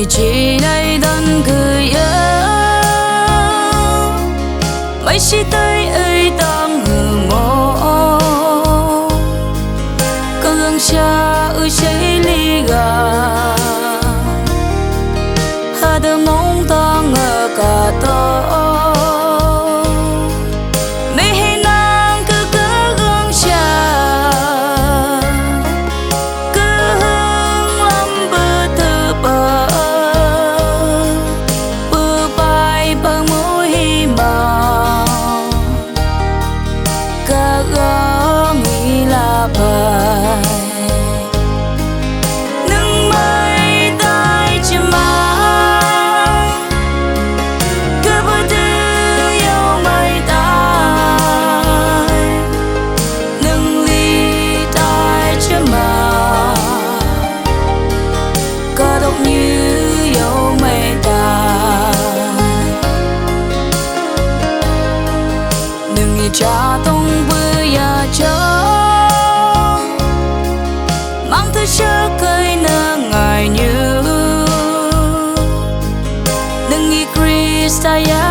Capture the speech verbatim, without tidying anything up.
Chi nai dan gui ya, mai si tai ei tang hu mo. Kang ang sia u sei li ga, ha da mong tang a ka to. Mei hei nang ka ka gang sia, ka hang lam ba ta ba, ba bai ba mu hi ma, ka gang i la bai. Nang mai tai chi ma, ka ba du yo mai tai. Nang li tai chi ma, ka dok nyu yo mai tai. Nang i cha tong bu ya cha, mang ta sha kai nang ai nyu. Nang i Krista ya